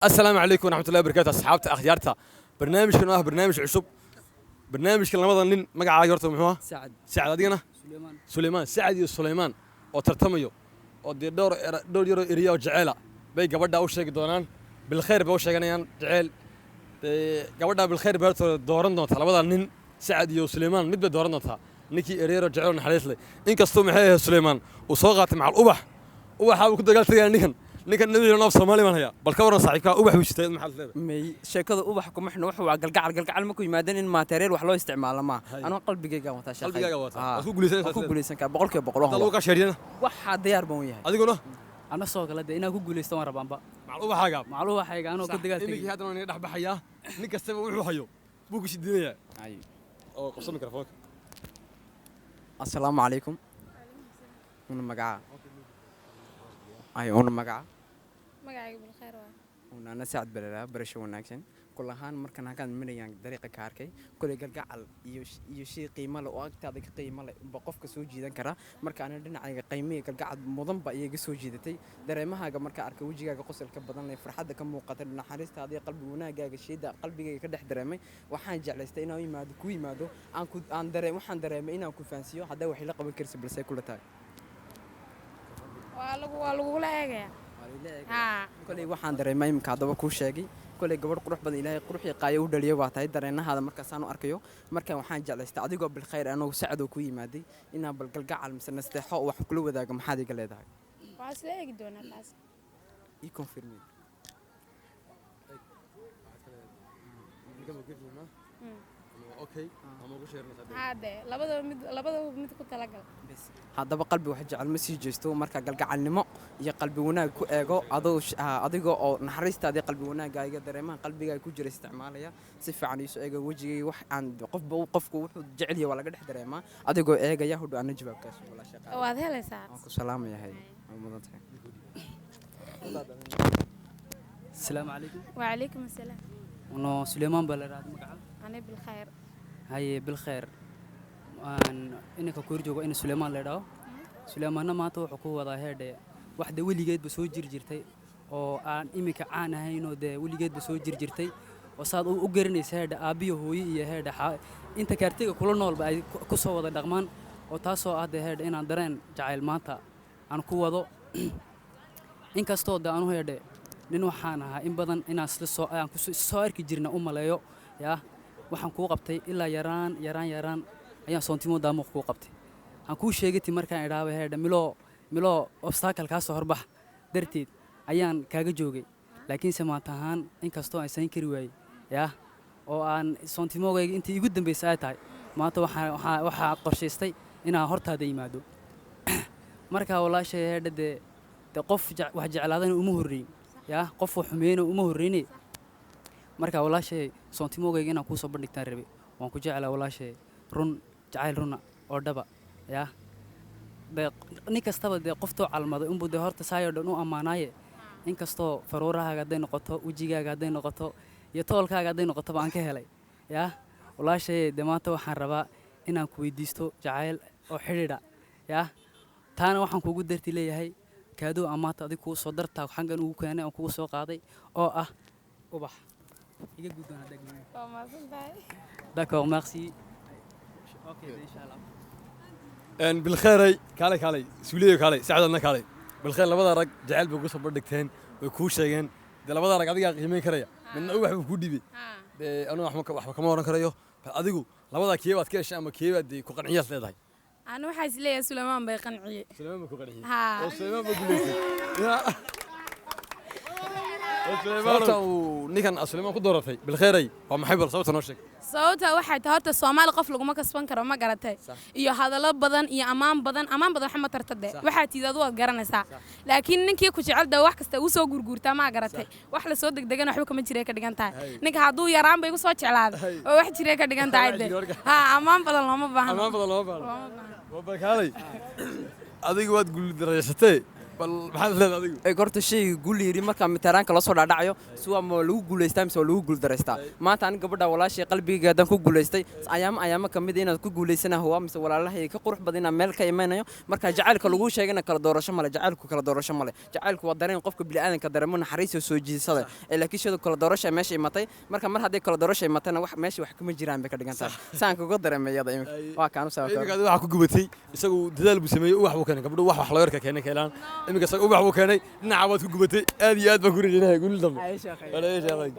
Asalaamu calaykum waraxmatullahi wabarakatu, asxaabta akhyaarta. Barnaamijkan oo ah barnaamij cusub, barnaamijkan labada nin, magacaaga horta muxuu ah? Sacad. Sacad, adigana? Suleymaan. Suleymaan. Sacad iyo Suleymaan oo tartamayo oo dee dhowr dhowr yaroo eriya oo jeceela bay gabadha u sheegi doonaan. Bilkhayr bay u sheeganayaan jeceyl. Dee gabadha Bilkhayr bay horta dooran doontaa. Labada nin, Sacad iyo Suleymaan, mid bay dooran doontaa, ninkii ereyaroo jecel oo naxariis leh. Inkastoo, maxay ahayd, Suleymaan uu soo qaatay macal ubax, ubaxaa uu ku dagaal tagaya ninkan. Ninkan nabiga noof Soomaali baan hayaa. Bal ka waran saaxiibkaa, ubax buu jitay, maxaad leedahay? May, sheekada ubax kuma xidhno. Wuxuu waa galgacal. Galgacal markuu yimaadeen in material wax loo isticmaalo ma Hay. Anoo qalbigayga wataa, sheekhay. Qalbigaaga wataa. Waad ku guulaysanaysaa. Waan ku guulaysan karaa 100%. Hadda lagu kaa sheeriyana? Waxaa diyaar baan u yahay. Adiguna? Ana soo kale dee inaan ku guulaysto waan rabaanba. Macal ubaxaaga. Macal ubaxayga anoo ku dagaal Iminkii tegay. Haddana waan inaga dhex baxayaa. Nin kastaba wuxuu hayo buu ku shidinayaa. Ay. Oo qabso mikrofoonka. Assalaamu calaykum. Una magaca? Ay, una magaca? Magacayga Bilkhayr waa. Unaana Sacad baleraa. Barasho wanaagsan. Kul ahaan markan halkaan marayaan dariiqa ka arkay koley galgacal iyo shay qiimo leh oo agtaada ka qiimo leh ba qofka soo jiidan kara. Marka ana dhinacayga qiimihii galgacal mudan ba iyaga soo jiidatay. Dareemahaaga marka arkay, wejigaaga qosolka badan leh, farxadda ka muuqata, naxariistaada iyo qalbi wanaagaaga, shayda qalbigayga ka dhex dareemay, waxaan jeclaystay inaan u yimaado, ku yimaado, aan ku aan dareem, waxaan dareemay inaan ku fahansiiyo. Haddaa waxay la qaban karsa, balse kula tahay. Waa lagula eegayaa, haa. Koley waxaan dareemay iminka haddaba kuu sheegay. Koley gabadh qurux badan, Ilaahay qurux iyo qaayo u dhaliyo baa tahay. Dareenahaada markaasaan u arkayo, markaan waxaan jeclaystay adigoo Bilkhayr, anoo Sacadoo ku yimaaday, inaan bal galgacal mise nasteexo wax kula wadaago. Maxaad iga leedahay? Waa isla eegi doonaa taas. Ii confirm. Ninkan baa ku okay ama ugu sheerinaysaa? Haa dee, labadaba mid ku talagal. Bes haddaba, qalbi wax jecel ma sii jeesto. Marka galgacalnimo iyo qalbi wanaag ku eego adoo adiga oo naxariistaadii, qalbi wanaagaaga, dareemaha qalbigaaga ku jira isticmaalaya, si fiican iisu eega wejigayga. Wax aan qofba qofku wuxuu jecel yahay waa laga dhex dareemaa. Adigoo eegaya hudho ana jawaabkaas, walaasha qaali. Waad helaysaa. Waan ku salaamayahay, waa mudan tahay. Asalaamu calaykum. Wacalaykum asalaam. Uno Suleymaan baa la idhahda magaca. Ani Bilkhayr. Haye Bilkhayr, waan inanka ku hor joogo ina Suleymaan la idhaho. Suleymaanna maanta wuxuu ku wadaa heedhe wax dee weligeedba soo jiri jirtay oo aan iminka caan ahaynoo dee weligeedba soo jiri jirtay oo saad u garanaysa heedhe aabbiyo hooyo iyo heedhe inta kaartiga kula noolba ay ku soo wada dhaqmaan, oo taasoo ah dee heedhe inaan dareen jacayl maanta aan ku wado. Inkastoo de aanu heedhe nin waxaan ahaa in badan inaan isla soo aan ku soo arki jirna u maleeyo. Yaa waxaan kuu qabtay ilaa yaraan yaraan yaraan ayaan sentiment d'amour kuu qabtay, aan kuu sheegati markaan idhaaba heedhe miloo miloo obstacle kaa soo horbax darteed ayaan kaaga joogay. Laakiinse maanta ahaan, inkastoo aan sayn kari waayey, yaa oo aan sentiment-gayga intii igu dambaysay ay tahay, maanta waxaa qorshaystay inaan hortaada yimaado. Marka walaashay heedhe dee qof wax jeclaadana uma horreyn, yaa qof wax xumeeyna uma horreyne. Marka walaashay, sentiment-gayga inaan kuu soo bandhigtaan rabe. Waan ku jeclaa walaashay, run jacayl runa oo dhaba. Yaa dee nin kastaba dee qoftoo calmaday unbuu dee horta saayoo dhan u ammaanaaye. Inkastoo faruurahaaga hadday noqoto, wejigaaga hadday noqoto iyo toolkaaga hadday noqotoba aan ka helay. Yaa walaashay, dee maanta waxaan rabaa inaan ku weydiisto jacayl oo xidhiidha. Yaa taana waxaan kuugu darti leeyahay cadeau aan maanta adig kuu soo dartaa xaggan ugu keenay oon kugu soo qaaday oo ah ubax. Iga guddoon haddaa guddoon. Waa mahadsan tahay. D'accord, merci. Okay, insha Allah. Bilkhayray, kaalay, kaalay Suuliyo, kaalay Sacdadna, kaalay Bilkhayr. Labada rag jacayl bay ku soo bandhigteen, way kuu sheegeen. Dee labada rag adigaa qiimeyn karaya. Midna ubax buu kuu dhibay. Dee anu waxba kama oran karayo. Bal adigu labadaa kee baad ka heshay ama kee baad dee ku qanciyaad leedahay? Ani waxaa is leeyahay Suleymaan bay qanciyey. Suleymaan baa ku qanciyey? Haa. Oo Suleymaan baa guulaystay. Oo Suleymaan, sababta uu ninkan Suleymaan ku dooratay, Bilkhayray, waa maxay? Bal sababta noo sheeg. Sababta waxay tahay, horta Soomaali qof laguma kasban karo, ma garatay? Iyo hadallo badan iyo ammaan badan, ammaan badan waxa ma tarta de. Waxaa tiid adu waad garanaysaa, laakiin ninkii ku jecel de wax kasta uu soo gurguurtaa, ma garatay? Wax la soo degdegana waxba kama jiree ka dhigan tahay. Ninka hadduu yaraan bay igu soo jeclaaday oo wax jiree ka dhigan tahay de. Ha, ammaan badan looma baahno. Ammaan badan looma baahno. Looma baahno. Waa bal kaalay adigu, waad guuldareysatee. Bal maxaad leedahay adigu? Ee, horta shayga guul yiri marka mitaraanka la soo dhaadhacayo, si waa ma lagu guulaystaa mise waa lagu guuldaraystaa? Maanta aniga gabadha walaashay qalbigayga haddaan ku guulaystay, ayaamo ka mid inaad ku guulaysanaho waa mise walaalahay ka qurux badan inaan meel ka imanayo. Marka jacaylka lagu sheegana kala doorasho male, jacaylku kala doorasho male. Jacaylku waa dareen qofka bini'aadanka dareemo, naxariis iyo soo jiidasada. Ee laakiin shaydu kala doorasho ay meesha imatay, marka mar hadday kala doorasho imatayna, wax meesha wax kama jiraan bay ka dhigan tahay. Saan kuga dareemay iyada imika waa kaanu Iminka sababta. Adiga waxaa ku gubatay, isagu dadaal buu sameeyey, ubax buu keenay. Gabdhuhu wax loo yarka keenay ka helaan. Iminka isaga ubax buu keenay, dhinaca baad ku gubatay. Aad iyo aad baan ku rajaynaya guul dambe. Walaal, sheekhay.